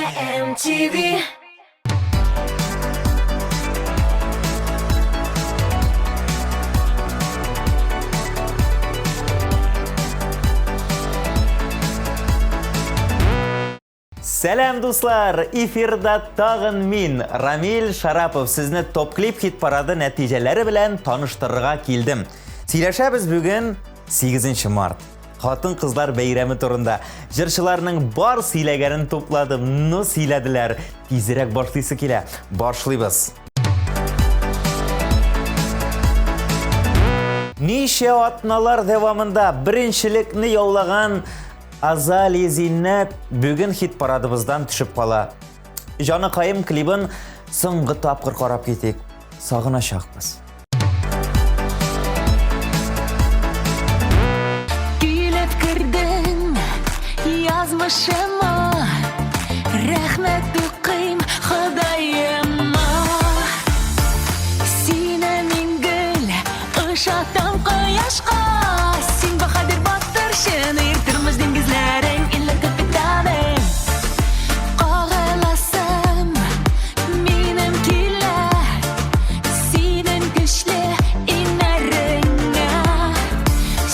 Сәлам ТВ. Сәлам, дуслар! Эфирда тагын мин, Рамиль Шарапов, сезне Топ-клип хит-парады нәтиҗәләре белән таныштырырга килдем. Сөйләшәбез бүген 8 март. Хатын-кызлар бәйрәме турында. Җырчыларның бар сөйләгәнен тупладым. Ну, сөйләделәр. Тизрәк башлыйсы килә. Башлыйбыз. Ничә атналар дәвамында беренчелекне яулаган Азалия Зиннәт бүген хит-парадыбыздан төшеп кала. Җаныкаем клибын соңгы тапкыр карап китик. Сагыначакбыз. Килеп кердең язмышыма, рәхмәт укыйм Ходаема. Сине мин гел ошатам кояшка. Син баһадир батыр, чын ир, тормыш диңгезләрең, илләр капитаны. Кагыласым минем килә, синең көчле иңнәреңә.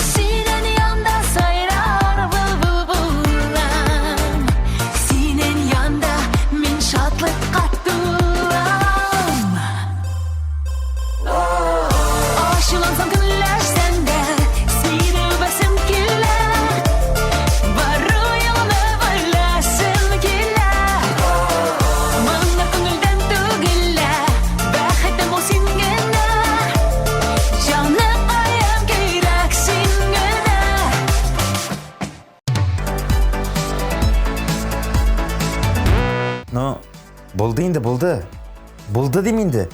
Синең янда сайрар былбыл булам. Синең янда мин шатлыкка тулам. Ачулансам, көнләшсәң дә, сине үбәсем килә. Бару юлны беләсем килә. Моңнар күңелдән түгелә, бәхетем бул син генә. Җаныкаем кирәк син генә. Ну, булды инде, булды. Булды дим инде.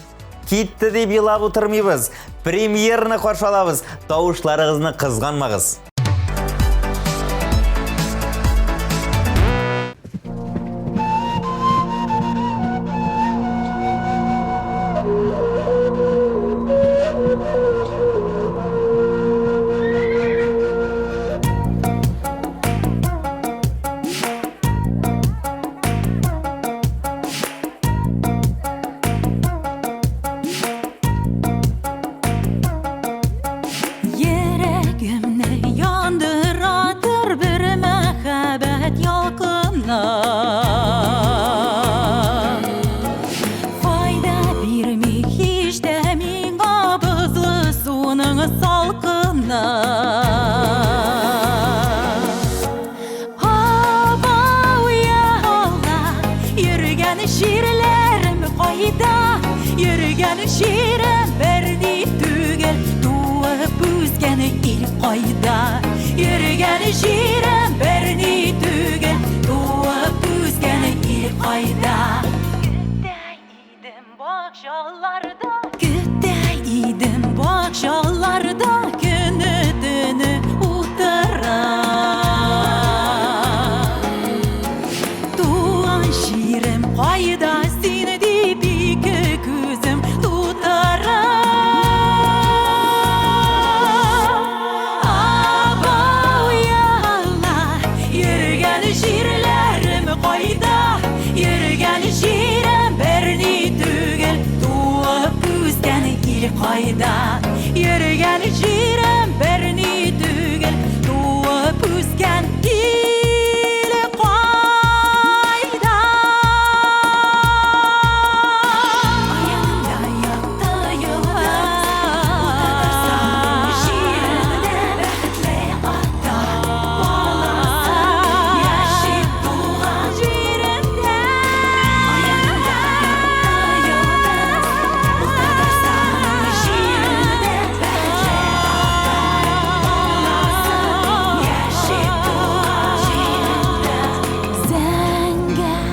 Китте дип елап утырмыйбыз. Премьерны каршы алабыз. Тавышларыгызны кызганмагыз. Йөрәгемне яндырадыр бер мәхәббәт ялкыны. Файда бирми һич тә миңа бозлы суның салкыны. Абау, я Алла, йөргән җирләрем кайда? Йөргән җирем берни түгел, туып үскән ил кайда? Йөргән җирем берни түгел, туып үскән ил кайда? Көтә идем бакчаларда, көтә идем бакчаларда, көне төне утыра. Туган җирем кайда син дип ике күзем тутыра. Абау, я Алла, йөргән җирләрем кайда? Йөргән җирем берни түгел, туып үскән ил кайда? Йөргән җирем берни түгел, туып үскән ил кайда? Аянымда якты йолдыз, Татарстан җирендә бәхетле ата баласы яши туган җирендә. Аянымда якты йолдыз, Татарстан җирендә бәхетле ата баласы яши туган җирендә. Зәңгәр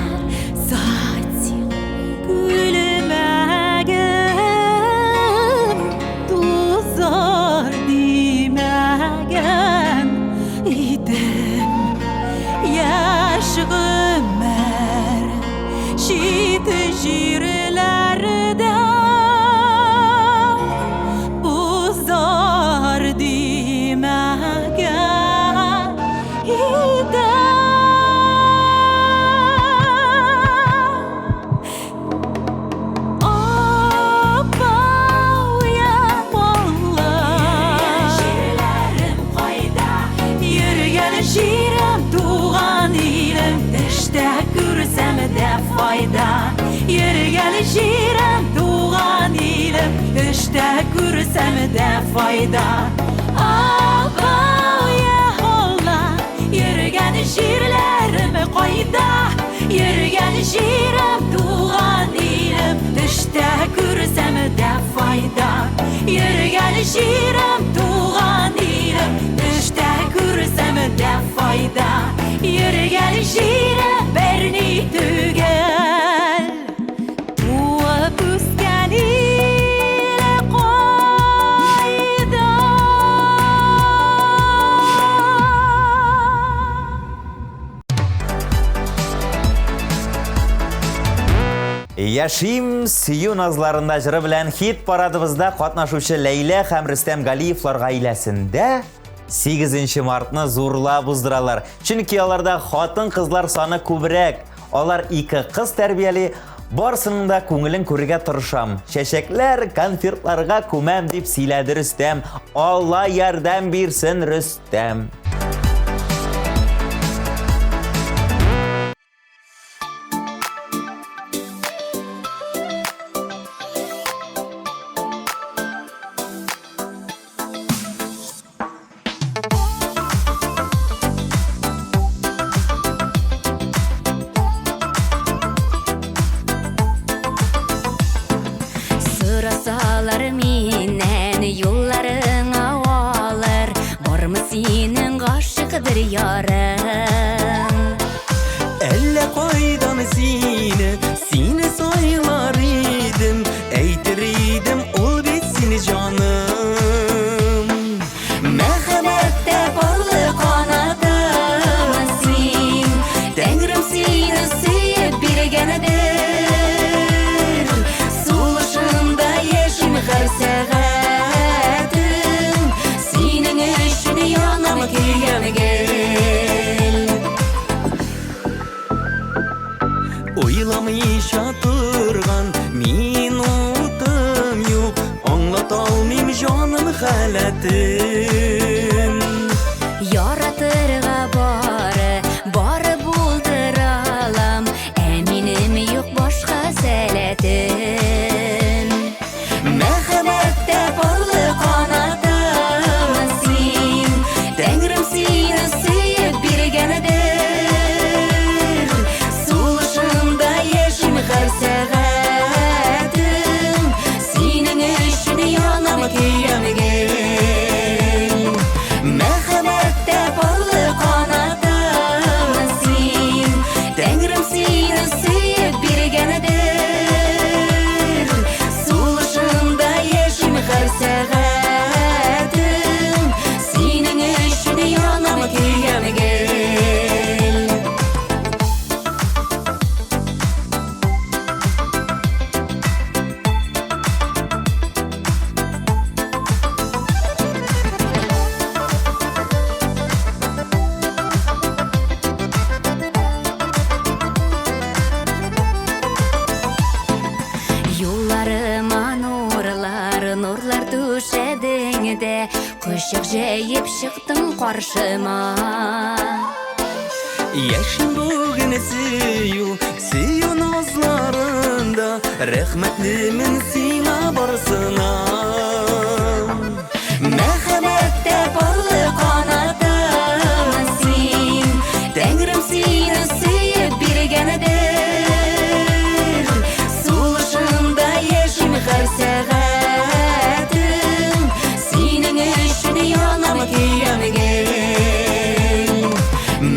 сатин күлмәгем тузар димәгән идем. Яшь гомер чит җирләрдә узар димәгән идем. күрсәм дә файда. Абау, я Алла, йөргән җирләрем кайда? Йөргән җирем туган илем, төштә күрсәм дә файда. Йөргән җирем туган илем, төштә күрсәм дә файда. Йөргән җирем берни түгел. Туып үскән ил кайда? Яшим сөю назларында җыры белән хит парадыбызда катнашучы Ләйлә һәм Рөстәм Галиевлар гаиләсендә 8 мартны зурлап уздыралар. Чөнки аларда хатын-кызлар саны күбрәк. Алар ике кыз тәрбияли, барсының да күңелен күрергә тырышам. Чәчәкләр, конфертларга күмәм дип сөйләде Рөстәм. Алла ярдәм бирсен, Рөстәм. Сорасалар миннән юлларың авалыр, Бармы синең гашык бер ярың? Әллә кайдан сине, сине сайлар идем, Әйтер идем, ул бит сине җаным. Мәхәббәттә парлы канатым син, Тәңрем сине сөеп биргәндер. Сулышымда яшим һәр сәгатем, Синең өчен янам көям гел. Уйламыйча торган минутым юк, Аңлата алмыйм җаным халәтен. Яратырга бары, бары булдыра алам, Ә минем юк башка сәләтем. Мәхәббәттә парлы канатым син, Тәңрем сине сөеп биргәндер. Сулышымда яшим һәр сәгатем, Синең өчен янам көям гел. Мәхәббәттә парлы канатым син, Тәңрем сине сөеп биргәндер. Сулышымда яшим һәр сәгатем, Синең өчен янам көям гел. Юлларыма нурлар, нурлар түшәдең дә, Кочак җәеп чыктың каршыма. Яшим бүген сөю, сөю назларында, Рәхмәтлемен сиңа барысына. Мәхәббәттә парлы канатым син, Тәңрем сине сөеп биргәндер. Сулышымда яшим һәр сәгатем, Синең өчен янам көям гел.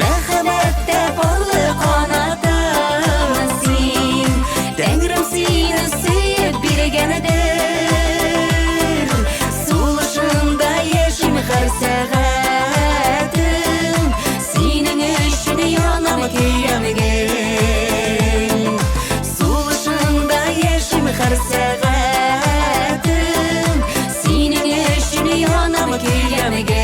Мәхәббәттә парлы канатым син, Тәңрем сине сөеп биргәндер. Сулышымда яшим һәр сәгатем, Синең өчен янам көям гел. Сулышымда яшим һәр сәгатем, Синең өчен янам көям гел.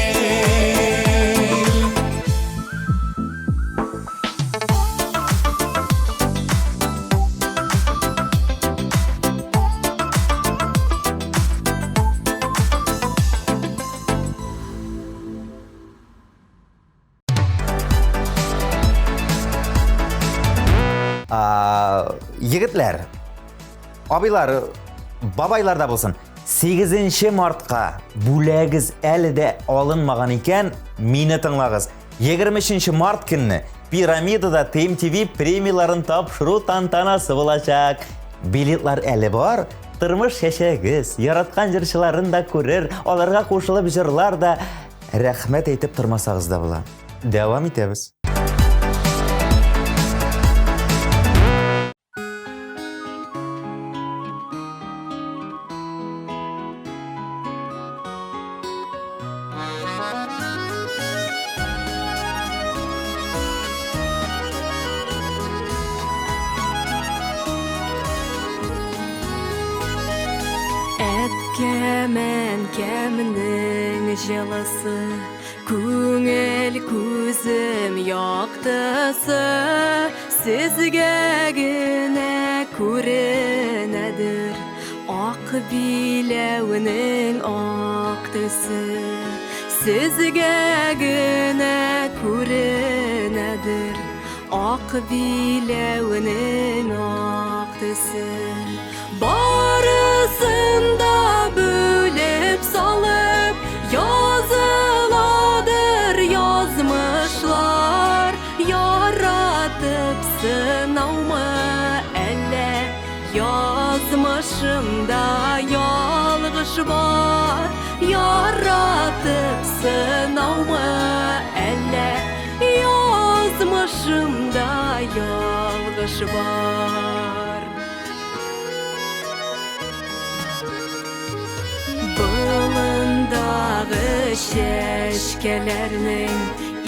Егетләр, абыйлар, бабайлар да булсын. 8 мартка бүләгез әле дә алынмаган икән, мине тыңлагыз. 23 март көнне Пирамидада ТМТВ премияләрен тапшыру тантанасы булачак. Билетлар әле бар. Тормыш чәчәгез, яраткан җырчыларын да күрер, аларга кушылып җырлар да. Рәхмәт әйтеп тормасагыз да була. Дәвам итәбез. Әткәм-әнкәмнең җылысы, Күңел күзем яктысы, Сезгә генә күренәдер Ак биләүнең ак төсе. Сезгә генә күренәдер Ак биләүнең ак төсе. Барысын да бүлеп салып, Языладыр язмышлар. Яратып сынаумы әллә, Язмышымда ялгыш бар. Яратып сынаумы әллә, Язмышымда ялгыш бар. Болындагы чәчкәләрнең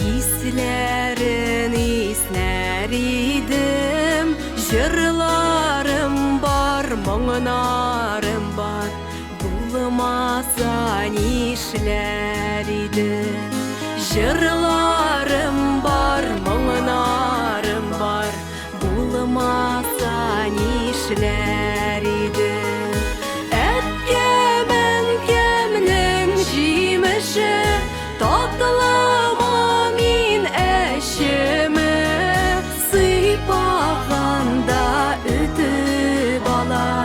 исләрен иснәр идем. Җырларым бар, моңнарым бар, булмаса нишләр идем? Җырларым бар, моңнарым бар, булмаса нишләр идем? Әткәм-әнкәмнең җимеше, татлыма мин әчеме? Сыйпаганда өтеп ала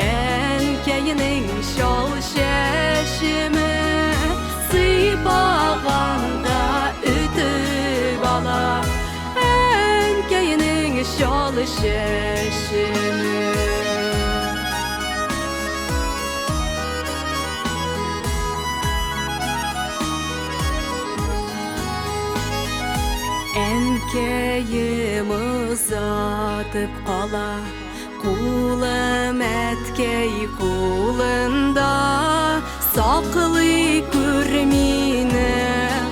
әнкәйнең чал чәчеме. Сыйпаганда өтеп ала әнкәйнең чал чәчеме. Әнкәем озатып кала, кулым әткәй кулында. Саклый күр мине,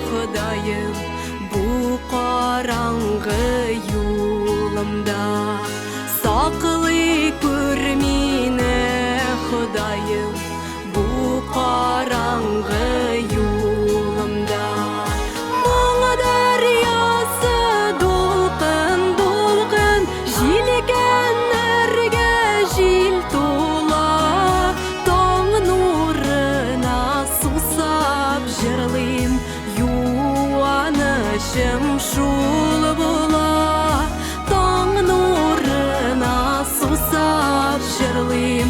Ходаем, бу караңгы юлымда. Саклый күр мине, Ходаем, бу караңгы юлымда. Моң дәрьясы дулкын-дулкын, җилкәннәргә җил тула. Таң нурына сусап җырлыйм, юанычым шул була. Таң нурына сусап җырлыйм,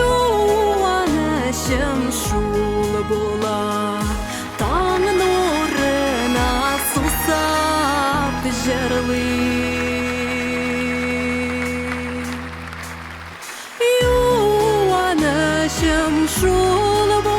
юанычым шул була. Таң нурына сусап җырлыйм, юанычым шул була.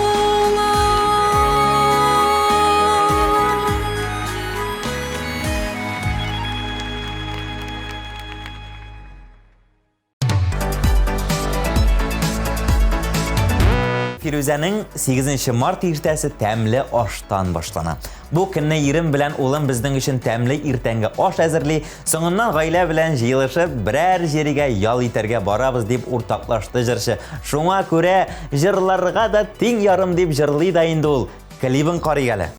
Фирүзәнең 8 март иртәсе тәмле аштан башлана. Бу көнне ирем белән улым безнең өчен тәмле иртәнге аш әзерли, соңыннан гаилә белән җыелышып берәр җиргә ял итәргә барабыз дип уртаклашты җырчы. Шуңа күрә җырларга да тиң ярым дип җырлый да инде ул. Клибын карыйк әле.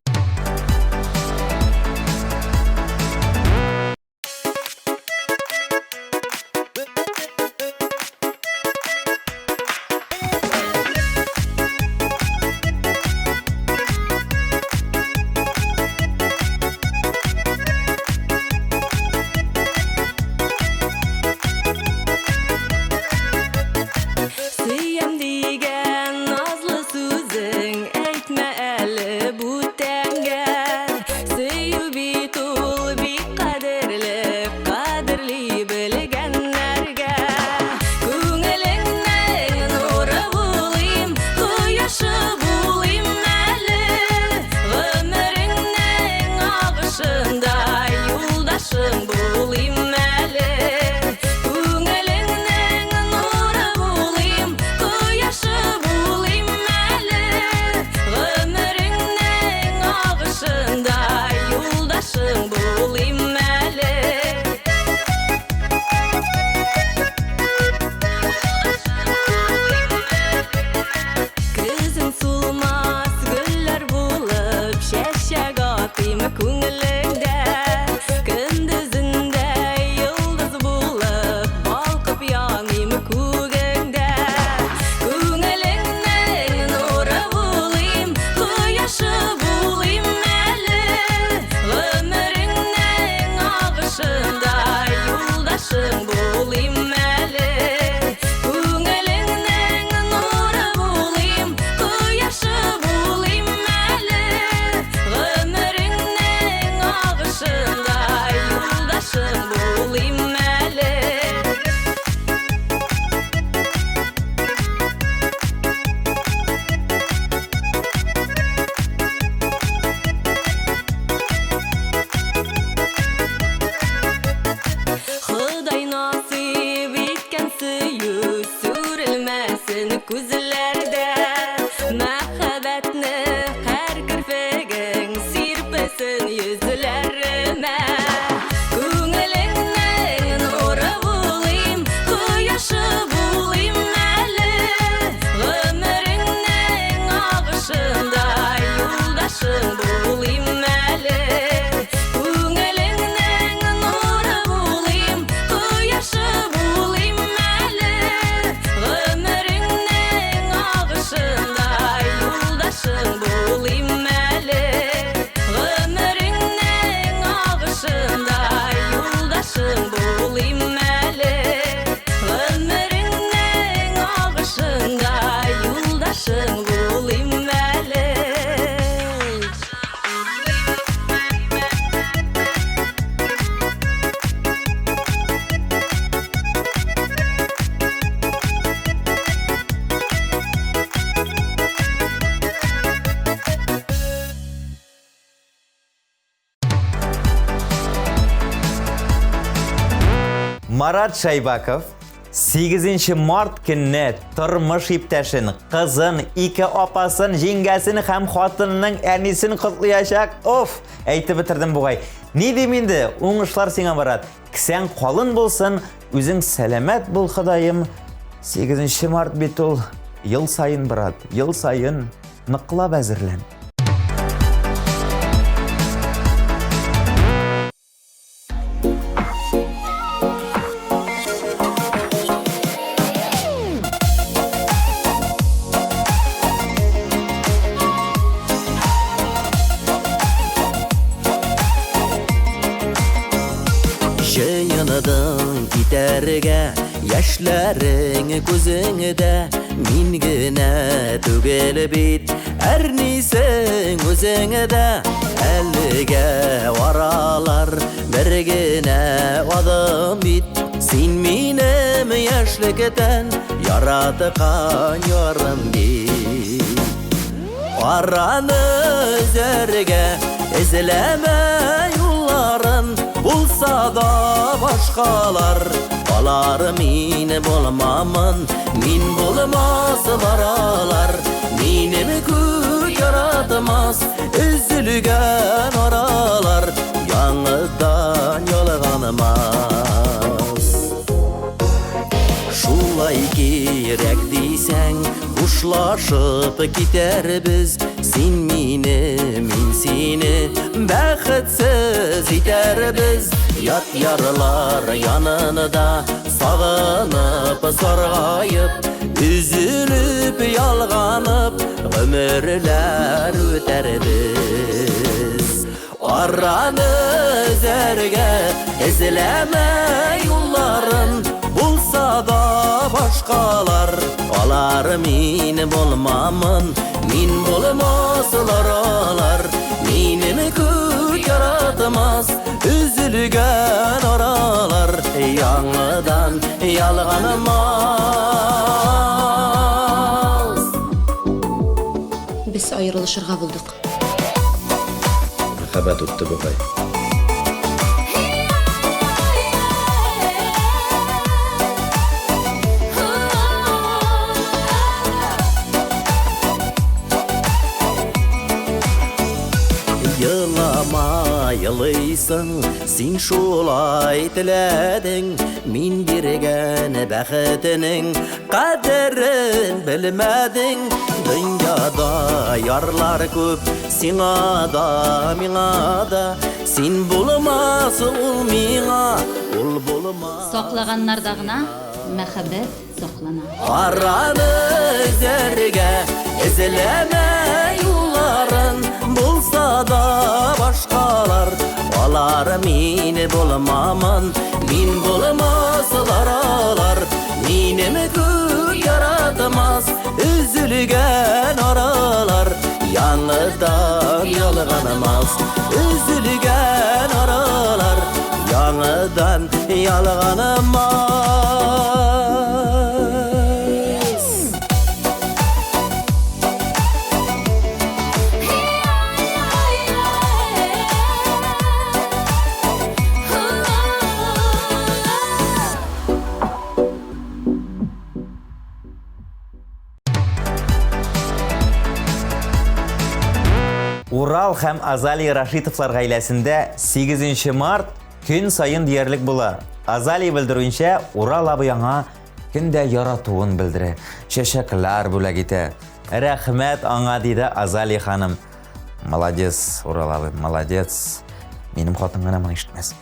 Сөям дигән Марат Шайбаков 8 март көнне тормыш иптәшен, кызын, ике апасын, җиңгәсен һәм хатынының әнисен котлыячак. Оф, әйтеп бетердем бугай. Ни дим инде, уңышлар сиңа, Марат. Кесәң калын булсын, үзең сәламәт бул, Ходаем. 8 март бит ул ел саен, брат, ел саен ныклап әзерлән. Җыеныдың китәргә, яшьләрең күзеңдә, мин генә түгел бит, әрнисең үзеңдә. Әлегә аралар бер генә адым бит, син минем яшьлектән яраткан ярым бит. Араны өзәргә эзләмә юлларын, булса да башкалар, алар мин булмамын, мин булмаслар алар, минем күк яратмас, өзелгән аралар, яңадан ялганмас. Шулай кирәк дисәң, хушлашып китәрбез, син мине, мин сине бәхетсез итәрбез. Ят ярлар янында сагынып, саргаеп, өзелеп, ялганып, гомерләр үтәрбез. Араны өзәргә эзләмә юлларын, булса да башкалар, алар мин булмамын, мин булмаслар алар, минем күк яратмас, өзелгән аралар, яңадан ялганмас. Без аерылышырга булдык. Мәхәббәт үтте бугай. Елама, елыйсың, син шулай теләдең, мин биргән бәхетенең кадерен белмәдең. Дөньяда ярлар күп, сиңа да, миңа да, син булмас ул миңа, ул булмас. Саклаганнарда гына мәхәббәт саклана. Араны өзәргә эзләмә юлларын, булса да башкалар, алар мин булмамын, мин булмаслар алар, минем күк яратмас, өзелгән аралар, яңадан ялганмас, өзелгән аралар, яңадан ялганмас. Урал һәм Азалия Рашитовлар гаиләсендә 8 март көн саен диярлек була. Азалия белдерүенчә, Урал абый аңа көн дә яратуын белдерә, чәчәкләр бүләк итә. Рәхмәт аңа, диде Азалия ханым. Молодец, Урал абый, молодец. Минем хатын гына моны ишетмәс.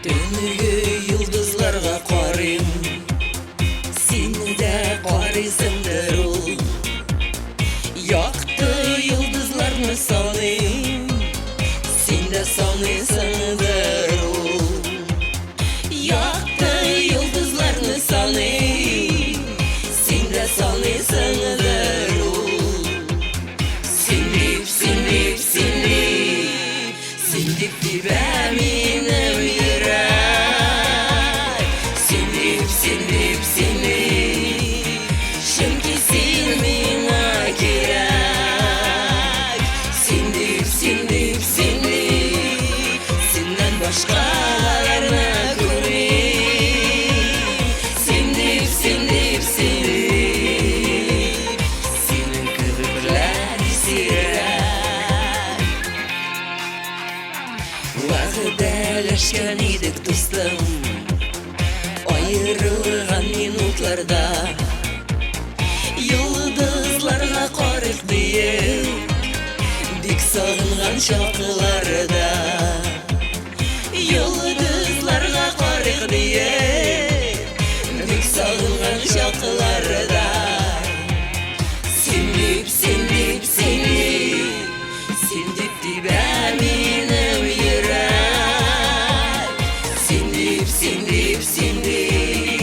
Төнге йолдызларга карыйм, син дә карыйсың. чакларда. Йолдызларга карыйк диеп, бик сагынган чакларда. Йолдызларга карыйк диеп, бик сагынган чакларда. Син дип, син дип, син дип, син дип тибә минем йөрәк. Син дип, син дип, син дип,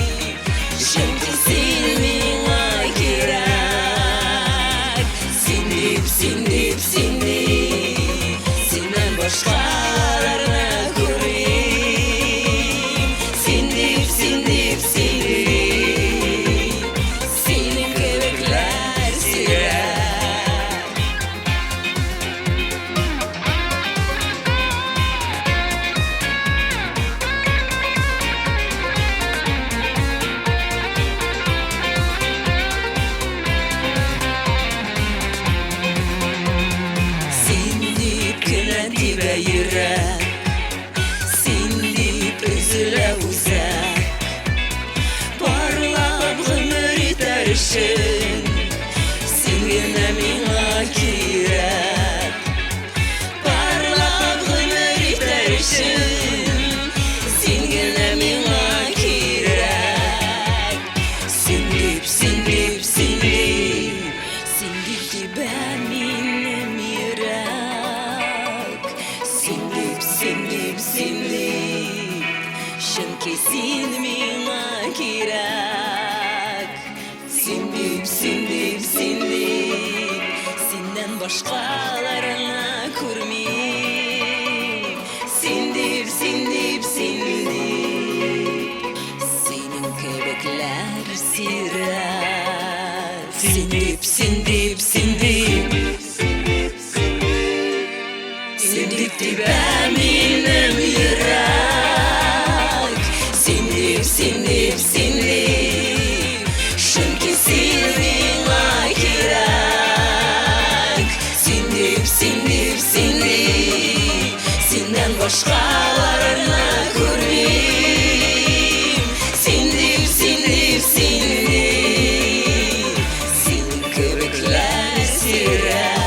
чөнки син миңа кирәк. Син дип, син дип, син дип, синнән башкаларны күрмим. Син дип, син дип, син дип, синең кебекләр сирәк. Син дип кенә тибә йөрәк, син дип өзелә үзәк. Парлап гомер итәр өчен, син генә миңа кирәк. Парлап гомер итәр өчен, син генә миңа кирәк. Син дип, син дип, син дип, син дип тибә минем йөрәк. Син дип, син дип, син дип, чөнки син миңа кирәк. Син дип, син дип, син дип, синнән башкаларны күрмим. Син дип, син дип, син дип, синең кебекләр сирәк. Син дип, син дип, син дип, син дип тибә минем йөрәк. Син дип, син дип, син дип, чөнки син миңа кирәк. Син дип, син дип, син дип, синнән башкаларны күрмим. Син дип, син дип, син дип, синең кебекләр сирәк.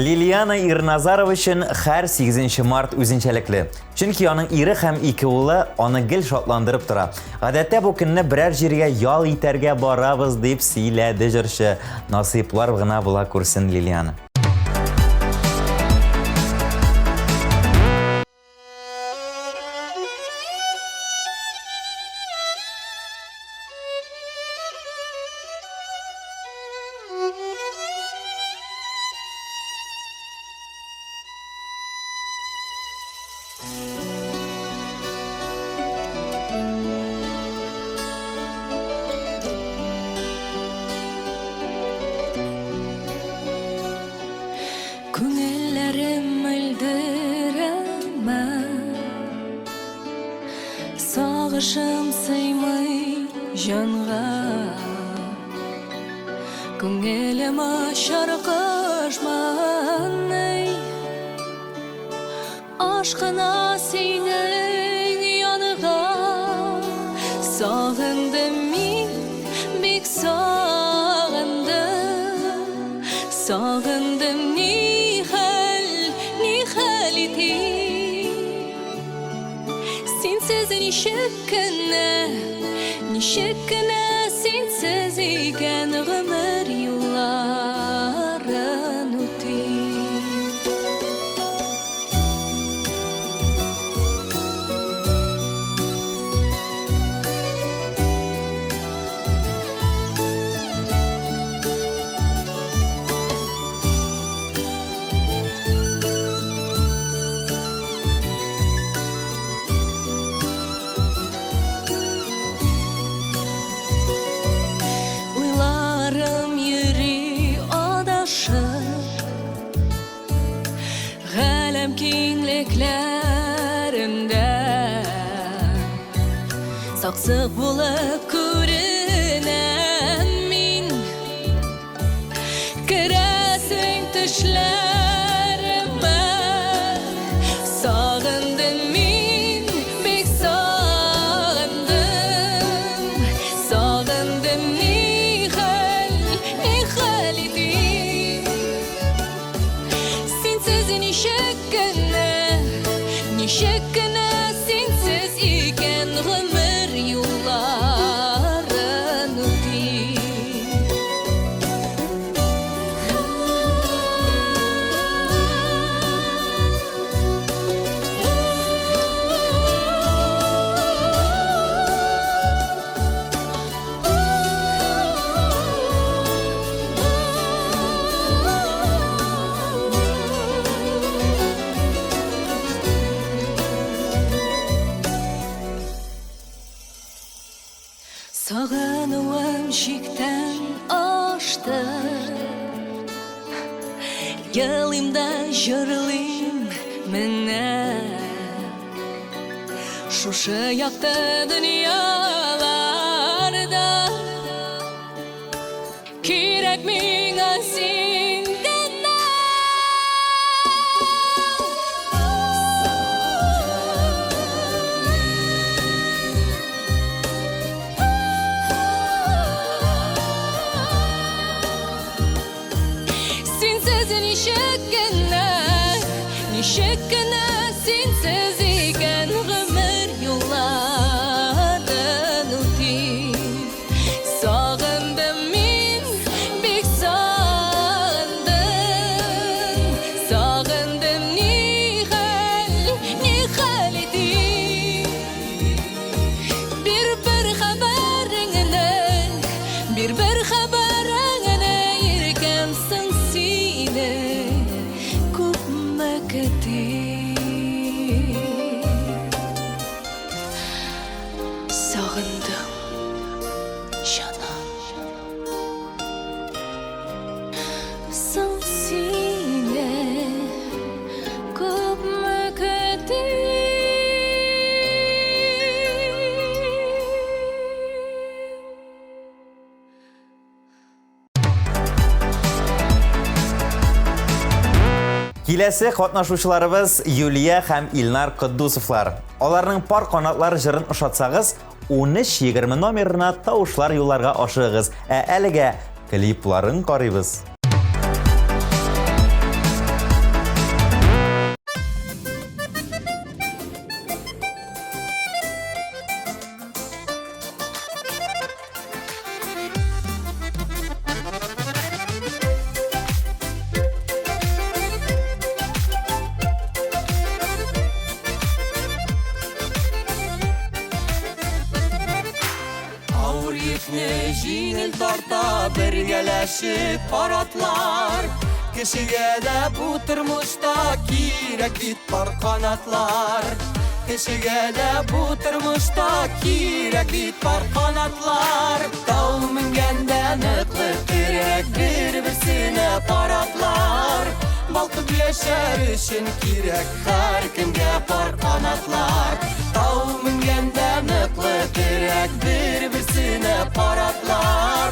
Лилиана Ирназарова өчен һәр 8 март үзенчәлекле. Чөнки аның ире һәм ике улы аны гел шатландырып тора. Гадәттә бу көнне берәр җиргә ял итәргә барабыз дип сөйләде җырчы. Насыйплар гына була күрсен Лилиана. Күңелләрем мөлдерәмә, Сагышым сыймый җанга. Күңелем ачар кошманный, Ашкына синең янга. Сагындым мин, бик сагындым, Сагындым ни хәл, ни хәл итим. Синсез ничек кенә, ничек кенә синсез икән гомер юлларын үтим. Галәм киңлекләрендә Саксык булып күренәм мин. Керәсең төшләремә. Сагындым мин, бик сагындым. Сагындым, ни хәл, ни хәл итим? Синсез ничек кенә, ничек кенә синсез икән гомер юлларын үтим. Сагынуым чиктән ашты. Елыйм да җырлыйм менә. Шушы якты дөньяларда кирәк миңа син генә. Синсез ничек кенә, ничек кенә синсез икән гомер юлларын үтим. Сагындым мин, бик сагындым. Сагындым, ни хәл, ни хәл итим? Бир бер хәбәреңне, бир бер хәбәреңне, иркәм, соң сине күпме көтим. Сагындым, җаным. Соң сине күпме көтим. Киләсе катнашучыларыбыз Юлия һәм Илнар Котдусовлар. Аларның Пар канатлар җырын ошатсагыз, 1320 номерына тавышлар юлларга ашыгыгыз. Ә әлегә клипларын карыйбыз. Авыр йөкне җиңел тарта бергәләшеп пар атлар. Кешегә дә бу тормышта кирәк бит пар канатлар. Кешегә дә бу тормышта кирәк бит пар канатлар. Тау менгәндә ныклы терәк бер-берсенә пар атлар. Балкып яшәр өчен кирәк һәркемгә пар канатлар. Тау менгәндә ныклы терәк бер-берсенә пар атлар.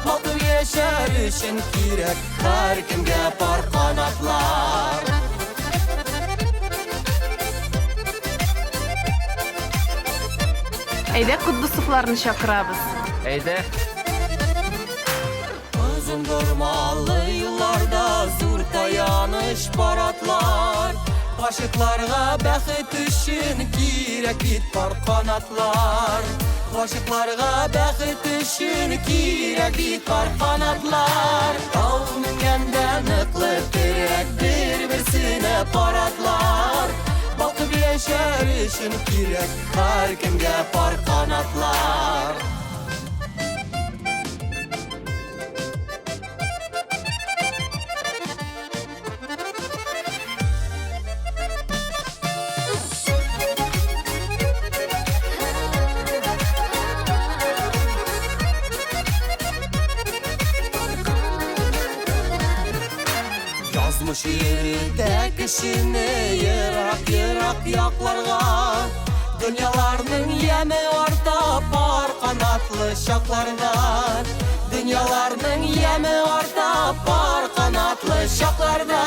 Балкып яшәр өчен кирәк һәркемгә пар канатлар. Әйдә, Котдусовларны чакырабыз. Әйдә. Озын бормалы юлларда зур таяныч пар атлар. Гашыкларга бәхет өчен кирәк бит пар канатлар. Гашыкларга бәхет өчен кирәк бит пар канатлар. Тау менгәндә ныклы терәк бер-берсенә пар атлар. Балкып яшәр өчен кирәк һәркемгә пар канатлар. Язмыш йөртә. кешене ерак-ерак якларга. Дөньяларның яме арта пар канатлы чакларда. Дөньяларның яме арта пар канатлы чакларда.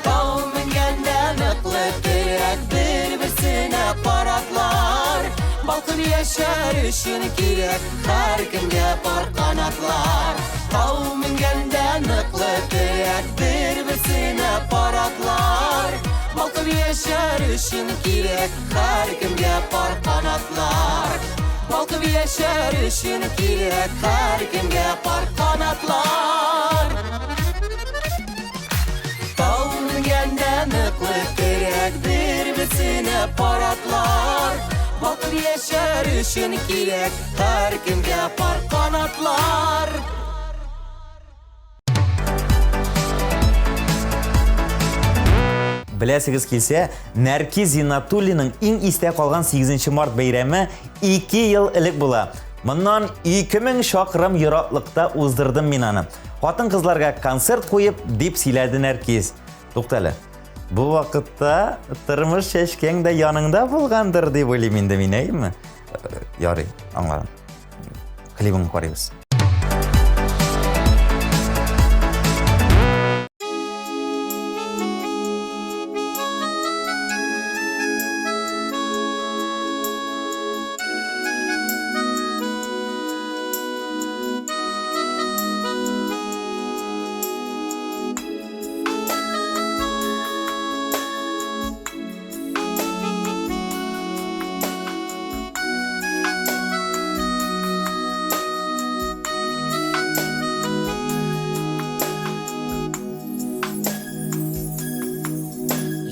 Тау менгәндә ныклы терәк бер-берсенә паратлар. Балкып яшәр өчен кирәк һәркемгә пар канатлар. Тау менгәндә ныклы терәк бер-берсенә паратлар. Балкып яшәр өчен кирәк һәркемгә пар канатлар. Балкып яшәр өчен кирәк һәркемгә пар канатлар. Тау менгәндә ныклы терәк бер-берсенә паратлар. Балкып яшәр өчен кирәк һәркемгә пар канатлар. Беләсегез килсә, Нәркиз Зиннатуллинның иң истә калган 8 март бәйрәме 2 ел элек була. Моннан 2000 чакрым ераклыкта уздырдым мин аны. Хатын-кызларга концерт куеп, дип сөйләде Нәркиз. Туктале. Бу вакытта тормыш чәчкәң дә яныңда булгандыр дип уйлыйм инде мин, әйеме? Ярый, аңладым. Клибын карыйбыз.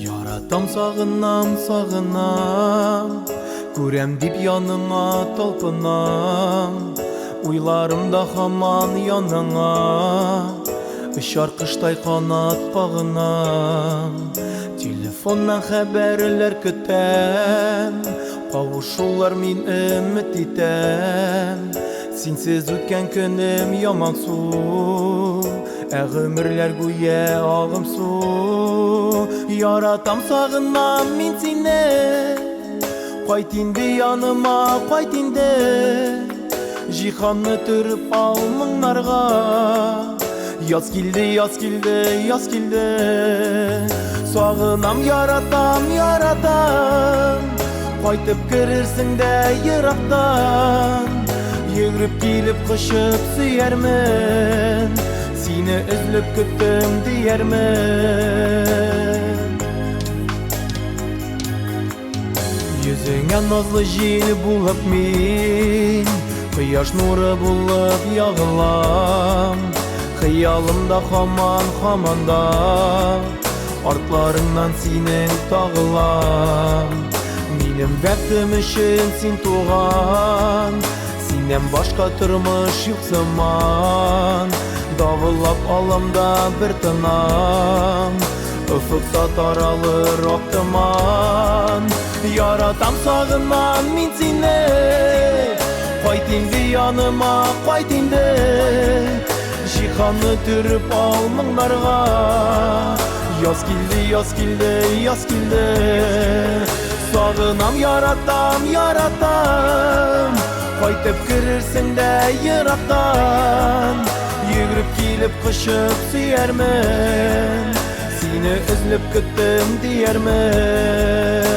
Яратам, сагынам, сагынам, Күрәм дип яныңа талпынам. Уйларым да һаман яныңа, Очар коштай канат кагынам. Телефоннан хәбәрләр көтәм, Кавышулар мин өмет итәм. Синсез үткән көнем ямансу, Ә гомерләр гүя агымсу. Яратам, сагынам мин сине, Кайт инде яныма, кайт инде. Җиһанны төреп ал моңнарга. Яз килде, яз килде, яз килде. Сагынам, яратам, яратам. Кайтып керерсең дә ерактан. Йөгереп килеп кочып сөярмен. Сине өзлеп көттем диярмен. Йөзеңә назлы җил булып мин, Кояш нуры булып ягылам. Хыялымда һаман, һаман да Артларыңнан синең тагылам. Минем бәхтем өчен син туган, Синнән башка тормыш юк сыман. Давыллап алам да бер тынам, Офыкта таралыр ак томан. Яратам, сагынам мин сине, Кайт инде яныма, кайт инде. Җиһанны төреп ал моңнарга. Яз килде, яз килде, яз килде. Сагынам, яратам, яратам. Кайтып керерсең дә ерактан. Йөгереп килеп кочып сөярмен. Сине өзлеп көттем диярмен.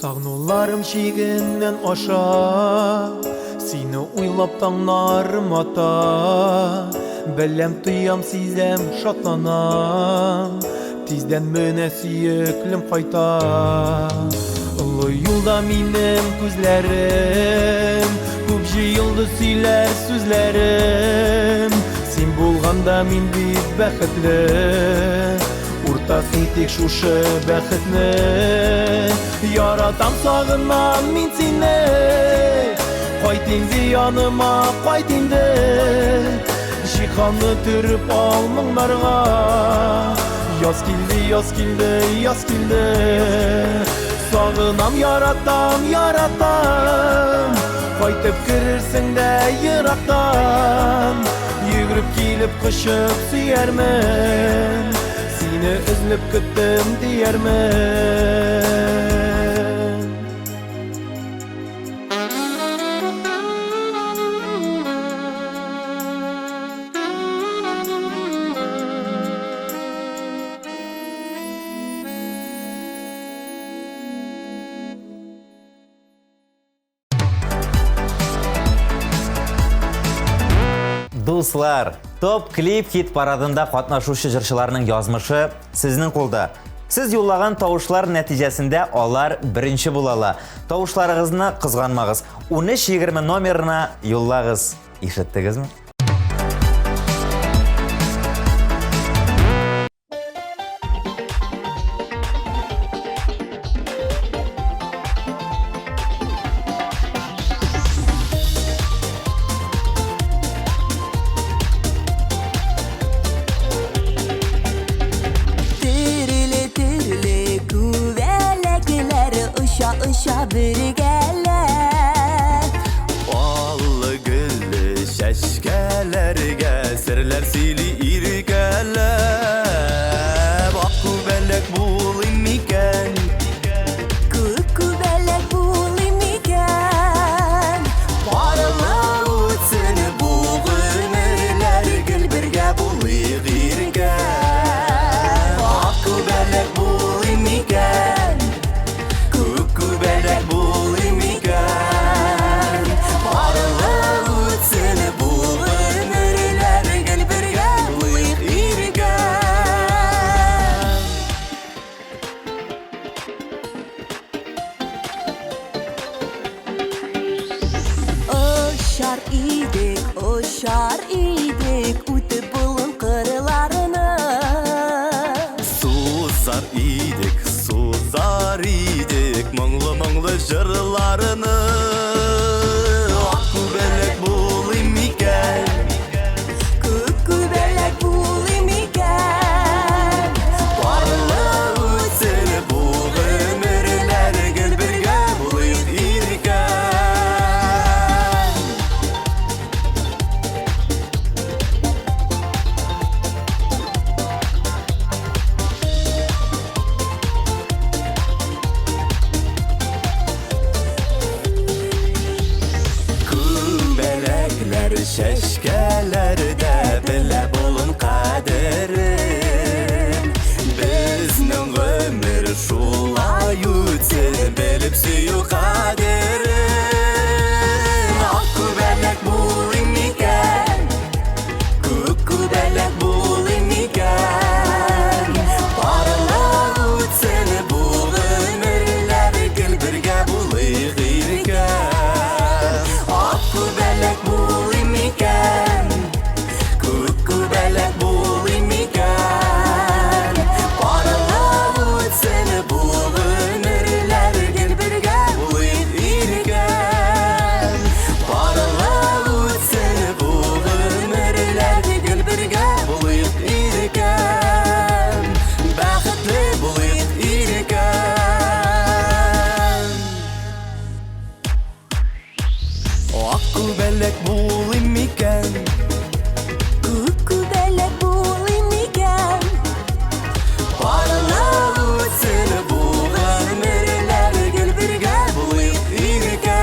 Сагынуларым чигеннән аша, Сине уйлап таңнарым ата. Беләм, тоям, сизәм, шатланам, Тиздән менә сөеклем кайта. Олы юлда минем күзләрем Күп Җыелды сөйләр сүзләрем Син булганда мин бик бәхетле Уртак итик шушы бәхетне Яратам, сагынам мин сине Кайт инде яныма, кайт инде Җиһанны төреп ал моңнарга Яз килде, яз килде, яз килде Сагынам, яратам, яратам Кайтып керерсең дә ерактан Йөгереп килеп кочып сөярмен Сине өзлеп көттем диярмен Дуслар, топ клип хит парадында катнашучы җырчыларның язмышы сезнең кулда. Сез юллаган тавышлар нәтиҗәсендә алар беренче була ала. Тавышларыгызны кызганмагыз. 1320 номерына юллагыз. Ишеттегезме? Төрле төрле күбәләкләр оча оча бергәләп. Аллы гөлле чәчкәләргә серләр сөйли иркәләп. Ак күбәләк булыйм микән? Күк күбәләк булыйм микән? Парлы үтсен бу гомерләр, гел бергә булыйк иркә. Ак күбәләк булыйм микән? Күк күбәләк булыйм микән? Парлы үтсен бу гомерләр, гел бергә булыйк иркә. Очар идек, очар идек, үтеп болын кырларны. Сузар идек, сузар идек моңлы-моңлы җырларны. Ак күбәләк булыйм микән? Күк күбәләк булыйм микән? Парлы үтсен бу гомерләр, гел бергә булыйк иркә. Күбәләкләр чәчкәләрдә белә болын кадерен. Безнең гомер шулай үтсен, белеп сөю кадерен. Ак күбәләк булыйм микән? Күк күбәләк булыйм микән? Парлы үтсен бу гомерләр, гел бергә булыйк иркә. Ак күбәләк булыйм микән? Күк күбәләк булыйм микән? Парлы үтсен бу гомерләр, гел бергә булыйк иркә. Парлы үтсен бу гомерләр, гел бергә булыйк иркә. Бәхетле булыйк иркә. Ак күбәләк булыйм микән? Күк күбәләк булыйм микән? Парлы үтсен бу гомерләр, гел бергә булыйк иркә.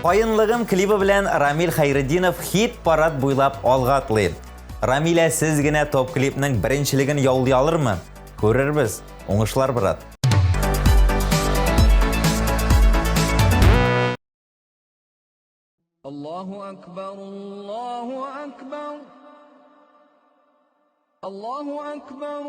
Каенлыгым клибы белән Рамил Хәйретдинов хит-парад буйлап алга атлый. Рамилә сез генә топ-клипның беренчелеген яулый алырмы? Күрербез. Уңышлар, брат. Аллаһу акбар, Аллаһу акбар. Аллаһу акбар,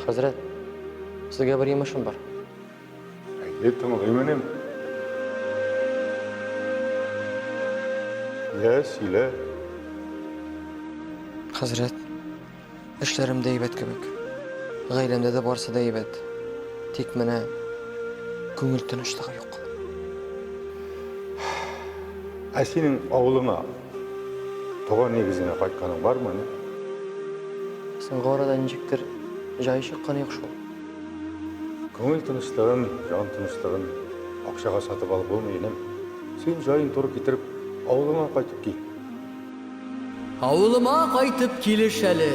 Хәзрәт, сезгә бер йомышым бар. Әйе, тыңлыйм, энем. Йә, сөйлә. Хәзрәт, эшләрем дә әйбәт кебек. Гаиләмдә дә барысы да әйбәт. Тик менә күңел тынычлыгы юк. Ә синең авылыңа, туган нигезеңә кайтканың бармы, энем? Соңгы арада ничектер җае чыкканы юк шул. Күңел тынычлыгын, җан тынычлыгын акчага сатып алып булмый, энем. Син җаен туры китереп, авылыңа кайтып кил. Авылыма кайтып килеш әле,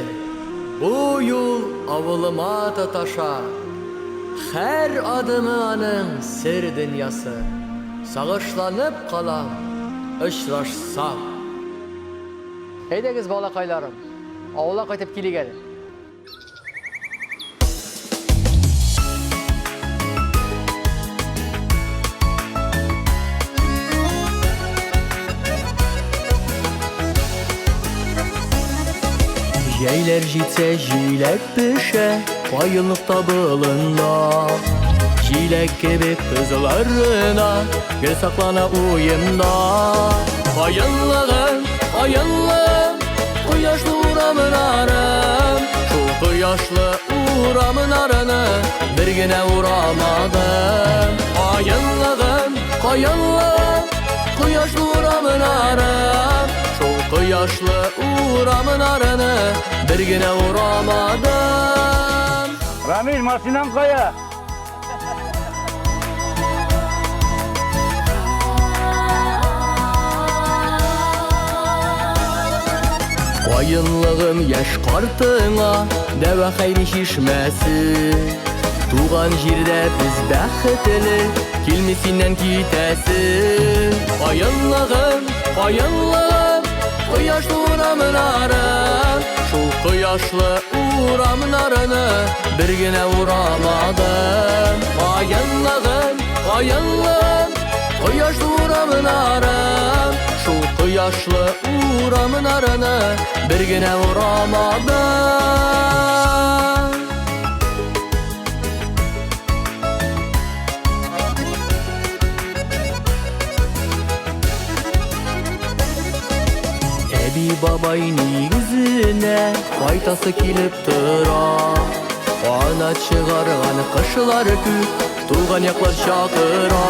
Бу юл авылыма тоташа. Һәр адымы аның сер дөньясы, Сагышланып калам, очрашсам. Әйдәгез, балакайларым, авылга кайтып килик әле. Җәйләр җитсә җиләк пешә, каенлык табылына. Җиләк кебек кызларына гел саклана уемда. Каенлыгым, каенлыгым, Кояшлы урамнарым, шул кояшлы урамнарны бер генә урамадым. Каенлыгым, каенлыгым, кояшлы урамнарым, шул кояшлы урамнарны бер генә урамадым. Рамил, машинаң кая? Каенлыгым яшь картыңа дәва хәйри чишмәсе. Туган җирдә без бәхетле, килми синнән китәсе. Каенлыгым, каенлыгым, кояшлы урамнарым, шул кояшлы урамнарны бер генә урамадым. Каенлыгым, каенлыгым, кояшлы урамнарым, шул кояшлы урамнарны бер генә урамадым. Әби бабай нигезенә кайтасы килеп тора. Канат чыгарган кышлар күк, туган яклар чакыра.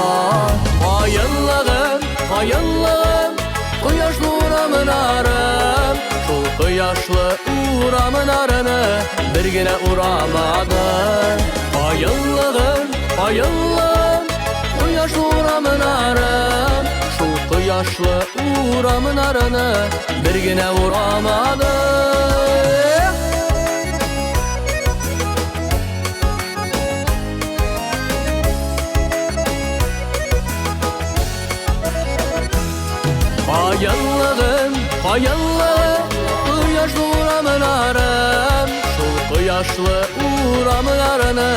Каенлыгым, каенлыгым, кояшлы урамнарым, шул кояшлы урамнарны бер генә урамадым. Каенлыгым, каенлыгым, кояшлы урамнарым, шул кояшлы урамнарны бер генә урамадым. Каенлыгым, каенлыгым, кояшлы урамнарым, шул кояшлы урамнарны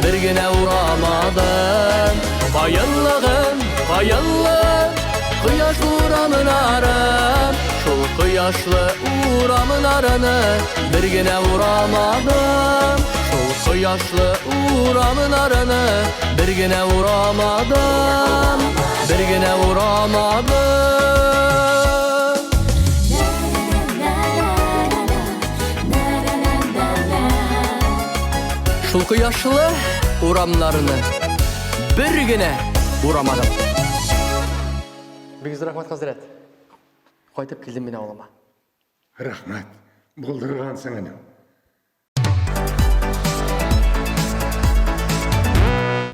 бер генә урамадым. Каенлыгым, каенлыгым, кояшлы урамнарым, шул кояшлы урамнарны бер генә урамадым. Шул кояшлы урамнарны бер генә урамадым, бер генә урамадым. Шул кояшлы урамнарны бер генә урамадым. Бик зур рәхмәт, хәзрәт. Кайтып килдем мин авылыма. Рәхмәт, булдыргансың, энем.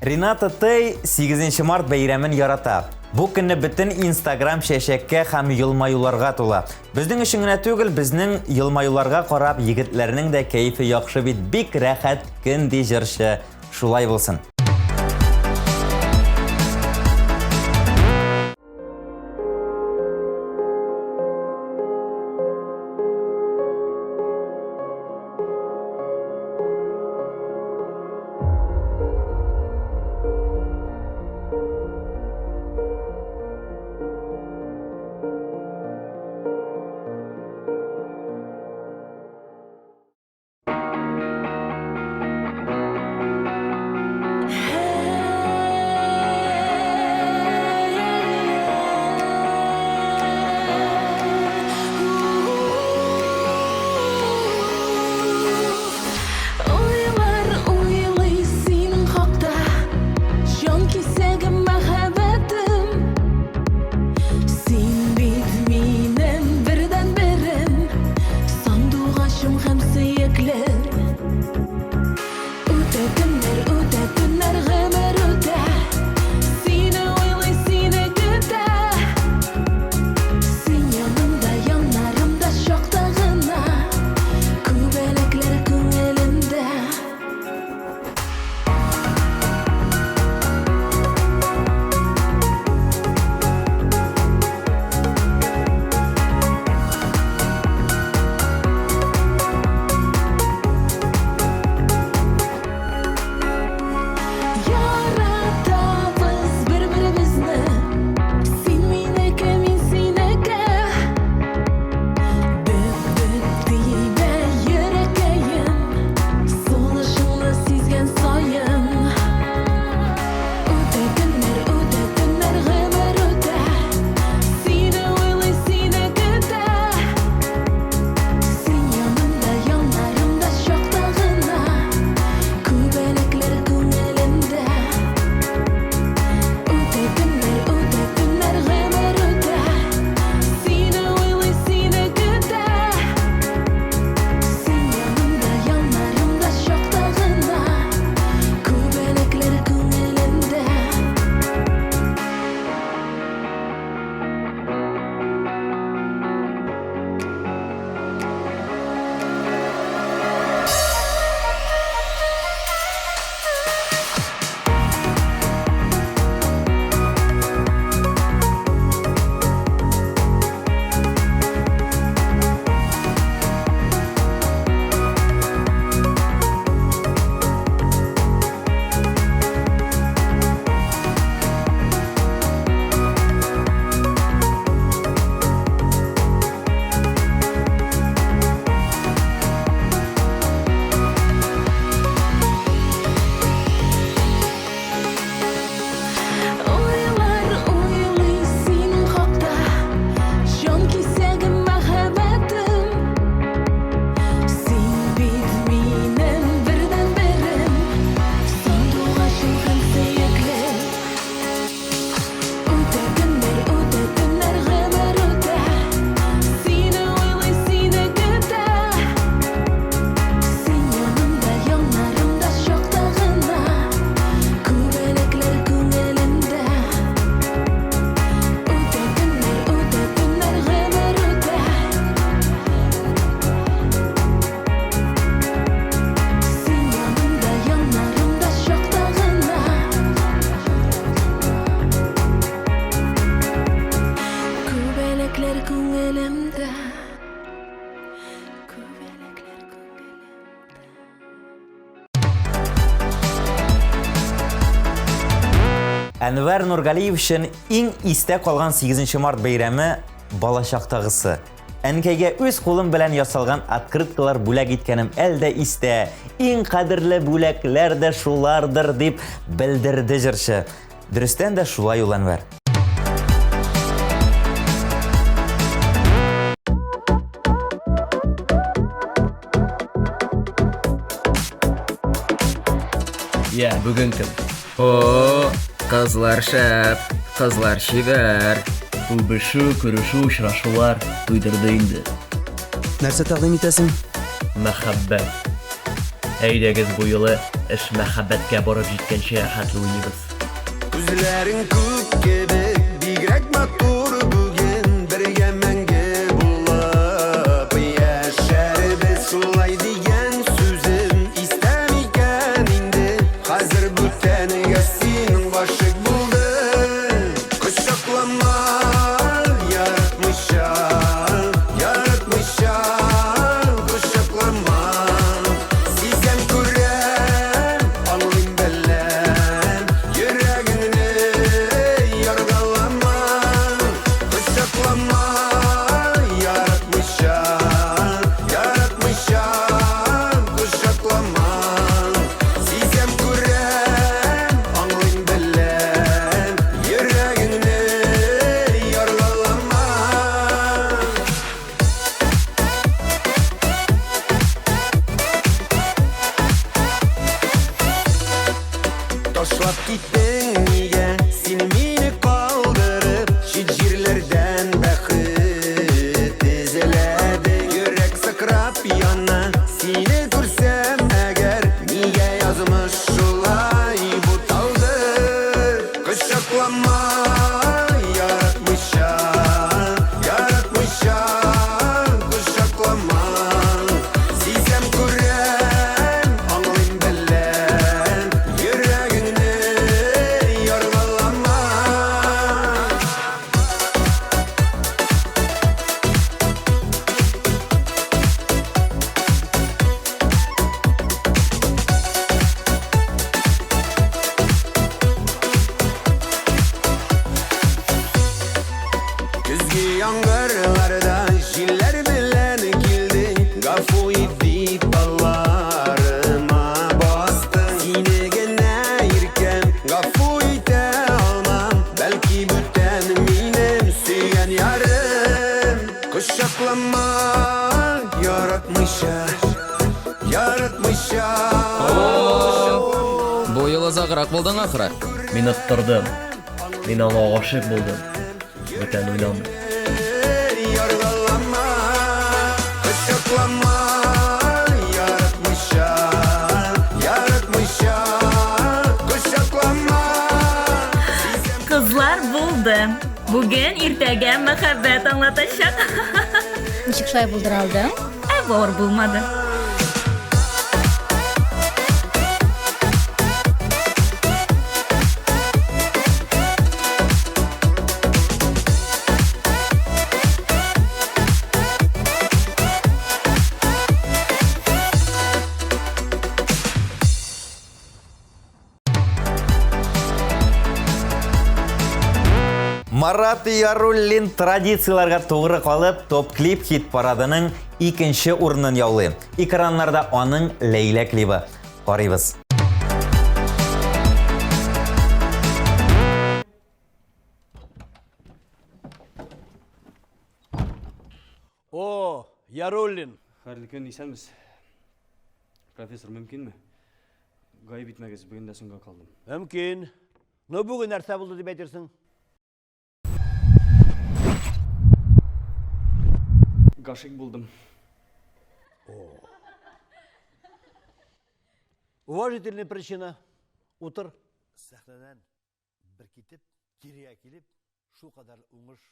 Рената Тей 8 март бәйрәмен ярата. Бу көнне бөтен Инстаграм чәчәккә һәм елмаюларга тула. Безнең өчен генә түгел, безнең елмаюларга карап егетләрнең дә кәефе яхшы бит, бик рәхәт көн ди җырчы. Шулай булсын. Уйлар уйлый синең хакта, Җан кисәгем мәхәббәтем. Син бит минем бердәнберем, Сандугачым һәм сөеклем. Үтә көннәр, үтә көннәр, гомер үтә. Сине уйлый, сине көтә. Син янымда, яннарымда чакта гына Күбәләкләр күңелемдә. Яратабыз бер-беребезне. Син минеке, мин синеке. Дөп-дөп тибә йөрәккәем, Сулышыңны сизгән саен. Үтә көннәр, үтә көннәр, гомер үтә. Сине уйлый, сине көтә. Син янымда, яннарымда чакта гына Күбәләкләр күңелемдә. Үтә көннәр, үтә көннәр, гомер үтә. Сине уйлый, сине көтә. Син янымда, яннарымда чакта гына Күбәләкләр күңелемдә. Уйлар уйлый синең хакта, Җан кисәгем мәхәббәтем. Син бит минем бердәнберем, Сандугачым һәм сөеклем. Үтә көннәр, үтә көннәр, гомер үтә. Сине уйлый, сине көтә. Син янымда, яннарымда чакта гына Күбәләкләр күңелемдә. Үтә көннәр, үтә көннәр, гомер үтә. Син янымда, яннарымда чакта гына Күбәләкләр күңелемдә. Күбәләкләр күңелемдә. Әнвәр Нургалиев өчен иң истә калган 8 март бәйрәме балачактагысы. Әнкәйгә үз кулым белән ясалган открыткалар бүләк иткәнем әле дә истә. Иң кадерле бүләкләр дә шулардыр, дип белдерде җырчы. Дөрестән дә шулай ул, Әнвәр. Я, бүген кем? О, кызлар шәп, кызлар чибәр. Үбешү, күрешү, очрашулар туйдырды инде. Нәрсә тәкъдим итәсең? Мәхәббәт. Әйдәгез бу юлы эш мәхәббәткә барып җиткәнче хәтле уйныйбыз. Күзләрең күк кебек, бигрәк матур бүген бергә мәңге булып яшәрбез. Шулай дигән сүзем истә микән инде? Хәзер Көзге яңгырларда җилләр белән килдең, гафу ит дип алларыма бастың. Сине генә иркәм, гафу итә алмам, бәлки бүтән минем сөйгән ярым. Кочаклама, яратмыйча, яратмыйча. Бу юлы озаграк булдың ахры. Мин оттырдым. Мин аңа гашыйк булдым. Бүтән уйнамыйм. Яргалама, кочаклама, яратмыйча, яратмыйча, кочаклама. Кызлар булды. Бүген иртәгә мәхәббәт аңлатачак. Ничек шулай булдыра алдың? Ә авыр булмады. Марат Яруллин традицияләргә тугры калып, топ-клип хит парадының икенче урынын яулый. Экраннарда аның Ләйлә клибы. Карыйбыз. О, Яруллин. Хәерле көн, исәнмесез. Профессор, мөмкинме? Гаеп итмәгез, бүген дә соңга калдым. Мөмкин. Ну, бүген нәрсә булды дип әйтерсең? Гашыйк булдым. О. Уважительная причина. Утыр. Сәхнәдән бер китеп, кирегә килеп, шулкадәр уңыш.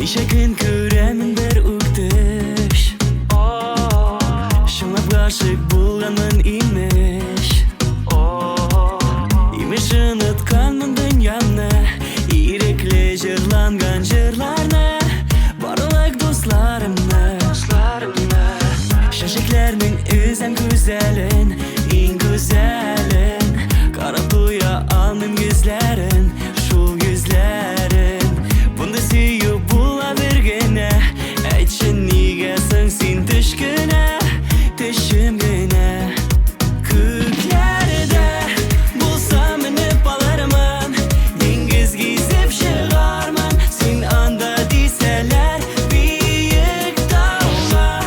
Ничә көн күрәмен бер үк төш. Чынлап гашыйк булганмын имеш. Имеш онытканмын дөньямны, ирекле җырланган җырларны, барлык дусларымны. Чәчәкләрнең өзәм гүзәлен, иң гүзәлен. Карап туя алмыйм йөзләрен, шул йөзләрен. Мондый сөю була бер генә. Әйтче, нигә соң син төш кенә, төшем генә? Күкләрдә булса менеп алырмын, диңгез гизеп чыгармын. Син анда дисәләр, биек тауга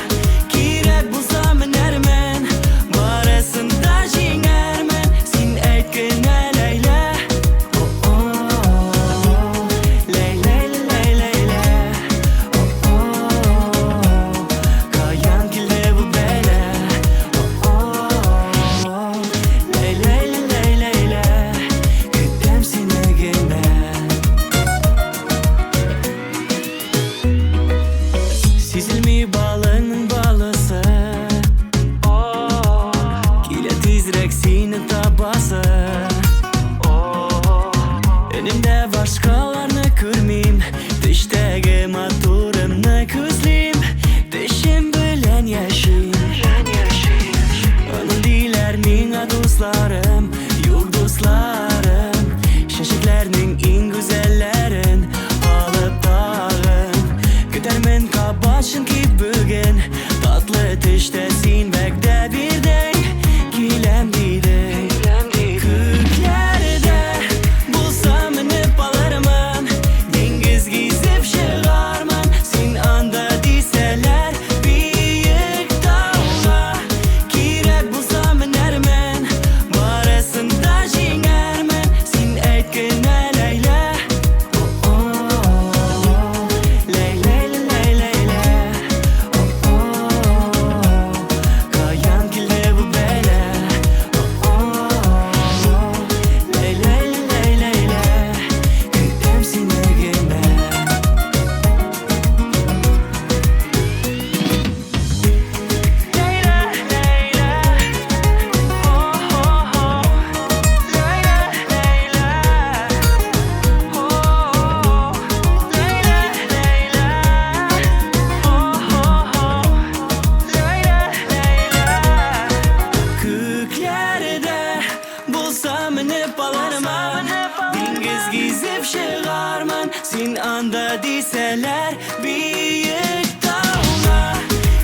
кирәк булса менәрмен, барысын да җиңәрмен. Син әйт кенә, Ләйлә. О-о, Ләй-ләй-ләй-ләй-ләй. О-о, каян килде бу бәла? О-о, Ләй-ләй-ләй-ләй-ләй. Көтәм сине генә. Сизелми балының баласы. Килә тизрәк сине табасы. Өнемдә башкаларны күрмим, төштәге матурымны күзлим, төшем белән яшим. Аны диләр миңа дусларым, юк дусларым. Чәчәкләрнең иң гүзәлләрен алып тагын. Көтәрмен кабат, чөнки бүген татлы төштә син вәгъдә бирдең, киләм дидең. Күкләрдә булса менеп алырмын, диңгез гизеп чыгармын. Син анда дисәләр, биек тауга кирәк булса менәрмен, барысын да җиңәрмен. Син әйт кенә, Ләйлә. О-о, Ләй-ләй-ләй-ләй-ләй. О-о, дисәләр, биек тауга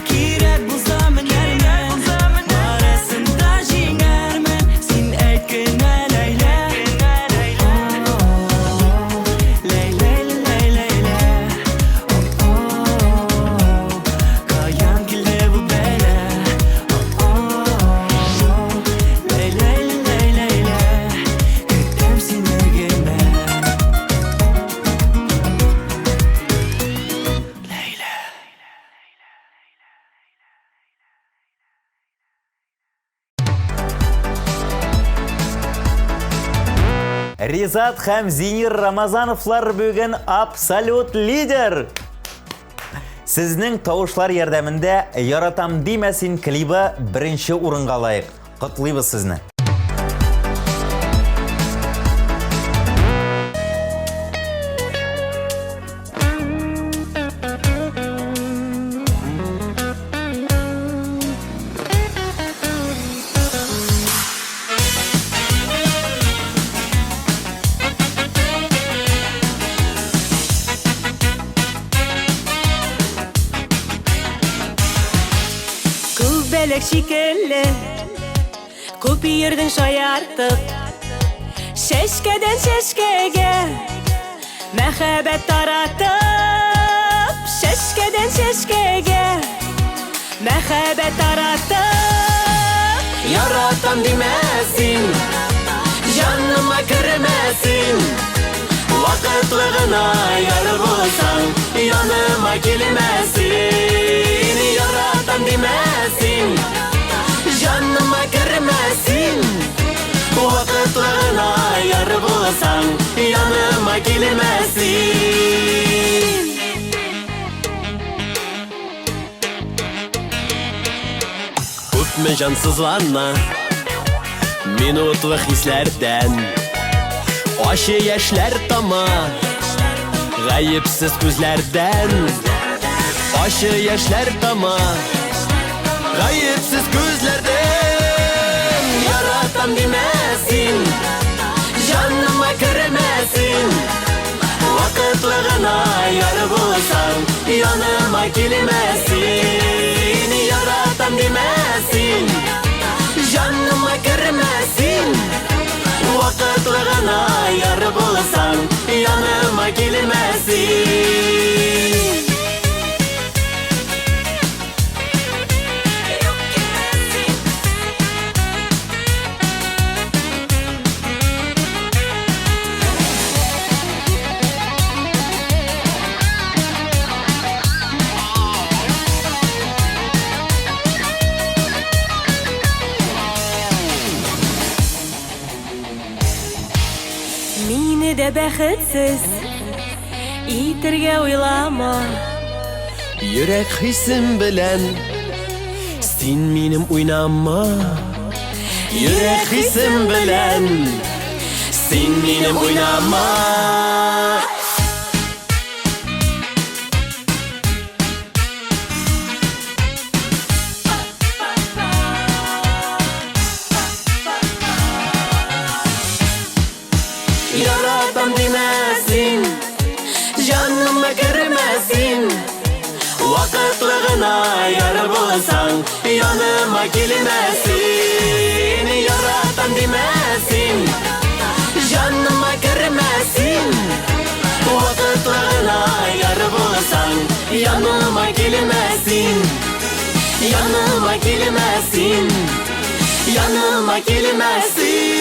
кирәк булса менәрмен, барысын да җиңәрмен. Син әйт кенә, Ләйлә. Ләй-ләй-ләй-ләй-ләй. Каян килде бу бәла? Ләй-ләй-ләй-ләй-ләй. Көтәм сине генә. Ләйлә. Ризат һәм Зинир Рамазановлар бүген абсолют лидер! Сезнең тавышлар ярдәмендә Яратам димә син клибы беренче урынга лаек. Котлыйбыз сезне! Күбәләк шикелле Күп йөрдең шаяртып Чәчкәдән чәчкәгә Мәхәббәт таратып Чәчкәдән чәчкәгә Мәхәббәт таратып Яратам димә син, җаныма кермә син. Вакытлы гына яр булсаң, яныма килмә син. Яратам димә син, җаныма кермә син. Вакытлы гына яр булсаң, яныма килмә син. Күпме җансызлана минутлы хисләрдән Ачы яшьләр тама гаепсез күзләрдән Ачы яшьләр тама гаепсез күзләрдән Яратам димә син, җаныма кермә син. Вакытлы гына яр булсаң, яныма килмә син. Яратам димә син, җаныма кермә син. Вакытлы гына яр булсаң, яныма килмә син. Мине дә бәхетсез итергә уйлама. Йөрәк хисем белән син минем уйнама. Йөрәк хисем белән син минем уйнама. Яратам димә син, җаныма кермә син. Вакытлы гына яр булсаң, яныма килмә син. Яратам димә син, җаныма кермә син. Вакытлы гына яр булсаң, яныма килмә син. Яныма килмә син, яныма килмә син.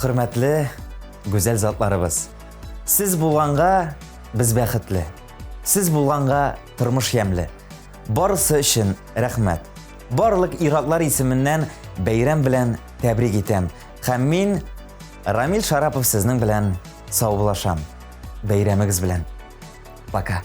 Хөрмәтле гүзәл затларыбыз, сез булганга без бәхетле. Сез булганга тормыш ямьле. Барысы өчен рәхмәт. Барлык ир-атлар исеменнән бәйрәм белән тәбрик итәм. Һәм мин, Рамил Шарапов, сезнең белән саубуллашам. Бәйрәмегез белән. Пока.